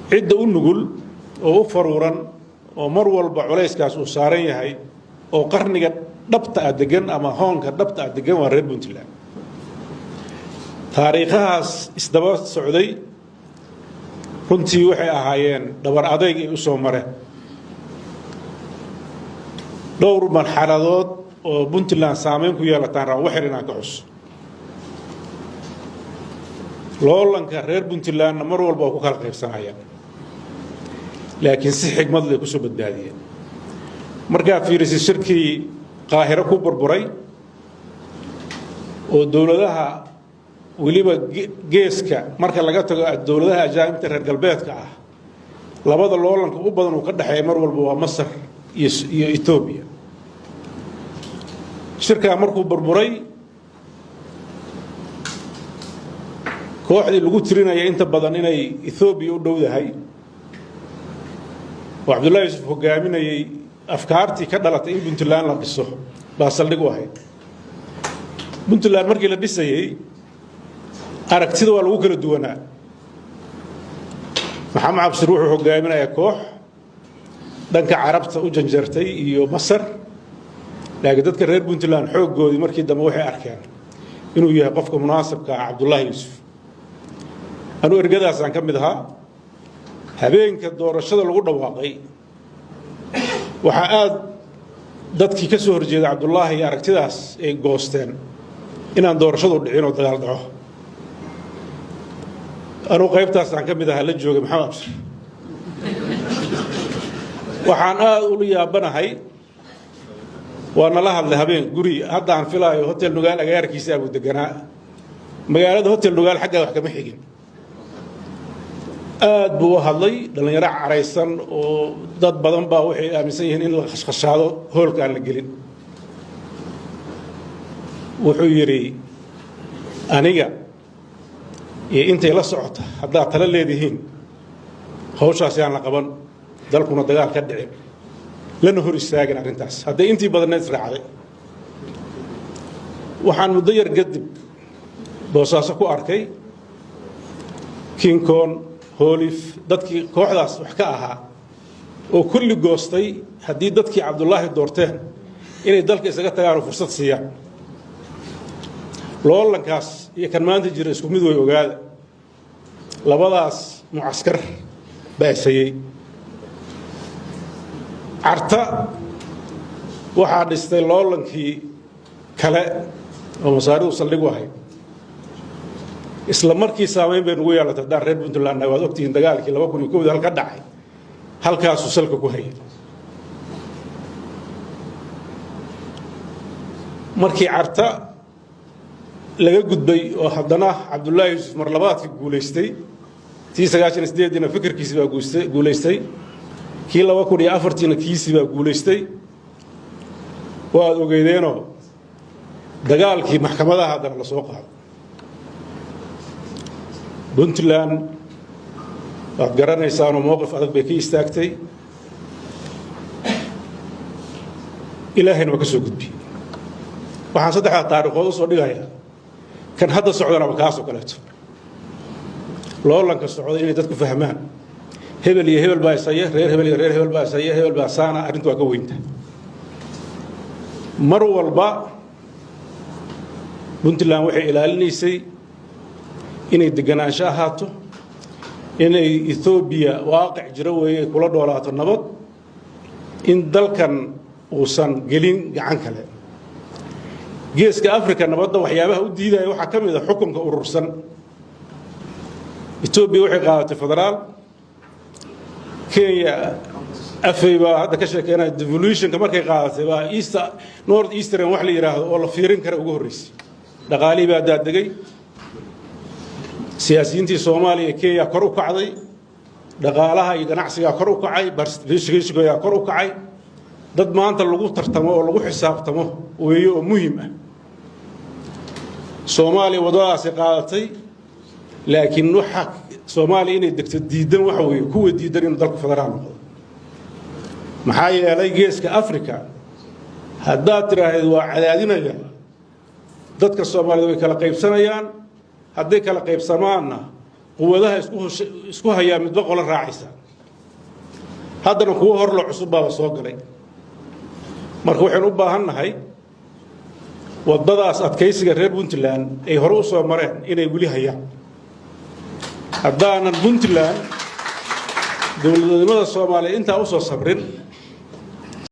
Cidda u nugul oo u faruuran oo mar walba culayskaas uu saaran yahay oo qarniga dhabta ah degan ama hoonka dhabta ah degan waa reer Puntland. Taariikhahaas isdaba socday runtii waxay ahaayeen dhabar adayg ay u soo mareen dhowr marxaladood oo Puntland saameyn ku yeelataan. Raba waxyar inaan ka xuso loolanka reer Puntlandna mar walba oo ku kala qaybsanayaan, laakiin si xigmad lay ku soo badbaadiyeen. Markaad fiirisay shirkii Qaahiro ku burburay oo dowladaha weliba geeska marka laga tago dowladaha ajaanibta reer galbeedka ah, labada loolanka u badan uu ka dhexeeya mar walba waa Masar iyo Etoobiya. Shirkaa markuu burburay, kooxdii lagu tirinaya inta badan inay Ethoobiya u dhowdahay oo Cabdullahi Yuusuf hogaaminayey, afkaartii ka dhalatay in Puntland la dhiso baa saldhig u ahayd. Puntland markii la dhisayey aragtida waa lagu kala duwanaa. Maxamed Cabshir wuxuu hogaaminayaa koox dhanka Carabta u janjartay iyo Masar, laakiin dadka reer Puntland xooggoodii markii dambe waxay arkeen inuu yahay qofka munaasabka ah Cabdullaahi Yuusuf. Anuu ergadaasaan ka mid ahaa. Habeenka doorashada lagu dhawaaqay waxaa aada dadkii ka soo horjeeda Cabdullaahi iyo aragtidaas ay goosteen inaan doorashadu dhicin oo dagaal dhaco. Anuu qaybtaasaan ka mid ahaa la joogay Maxamed Abshir. Waxaan aada ula yaabanahay, waa nala hadlay habeen guri hadda aan filaayo Hotel Nugaal agaarkiisa abuu deganaa. Magaalada Hotel Nugaal xaggaa wax kama xigin. Aad buu u hadlay. Dhallinyaro caraysan oo dad badan baa waxay aaminsan yihiin in la khashkhashaado hoolka aan la gelin. Wuxuu yidhi: "Aniga iyo intay la socota, haddaad tala leedihiin, hawshaasi aan la qaban, dalkuna dagaal ka dhicin, lana hor istaagin arrintaas." Hadday intii badneed israacday, waxaan muddo yar kadib Boosaaso ku arkay Kinkoon Hoolif, dadkii kooxdaas wax ka ahaa oo kulli goostay haddii dadkii Cabdullaahi doorteen inay dalka isaga tagaan oo fursad siiyaan. Loolankaas iyo kan maanta jira isku mid way. Ogaada, labadaas mucaskar baa isayey. Carta waxaa dhistay loolankii kale oo Masaaridu saldhig u ahayd. Isla markii saamayn bay nugu yeelatay haddaan reer Puntland. Waad ogtihiin dagaalkii 2001-dii halka dhacay, halkaasuu salka ku hayay. Markii Carta laga gudbay oo haddana Cabdullaahi Yuusuf mar labaadkii guulaystay, tii 98-diina fikirkiisi baa guulaystay, kii 2004-tiina kiisii baa guulaystay. Waad ogeydeenoo dagaalkii maxkamadaha haddana la soo qaado Puntland, waad garanaysaanoo mowqif adag bay ka istaagtay. Ilaahayna waa ka soo gudbiyey. Waxaan saddexdaa taariikhood usoo dhigayaa kan hadda socdanaba kaasoo kaleeto loolanka socda inay dadku fahmaan. Hebel iyo hebel baa ishaya, reer hebel iyo reer hebel baa ishaya, hebel baa saana. Arrintu waa ka weynta. Mar walba Puntland waxay ilaalinaysay inay deganaansho ahaato, inay Etoobiya waaqic jiro weeye ay kula dhoolaato nabad, in dalkan uusan gelin gacan kale. Geeska Africa nabadda waxyaabaha u diidaya waxaa ka mid a xukunka urursan. Etoobiya waxay qaadatay federaal, Kenya afay baa hadda ka sheekeynaya devolutionka. Markay qaadatay baa east north eastern wax la yidhaahdo oo la fiirin kara ugu horreysay. Dhaqaalihii baa daadegay, siyaasiyiintii Soomaaliya ee Kenya kor u kacday, dhaqaalaha iyo ganacsigaa kor u kacay, participation-gaa kor u kacay. Dad maanta lagu tartamo oo lagu xisaabtamo weeye oo muhiim ah. Soomaaliya waddadaasi qaadatay, laakiin waxa Soomaaliya inay degto diidan waxa weeye kuwa diidan inuu dalku federaal noqdo. Maxaa yeelay geeska Africa haddaad tidhaahdeed waa cadaadinaya, dadka Soomaaliyed way kala qaybsanayaan. Hadday kala qaybsamaanna Quwadaha isku hayaa midba qolo raacaysa. Haddana kuwo horlo cusub baaba soo galay. Marka waxaynu u baahan nahay waddadaas adkaysiga reer Puntland ay hore u soo mareen inay weli hayaan. Haddaanan Puntland dowladnimada Soomaaliya intaa usoo sabrin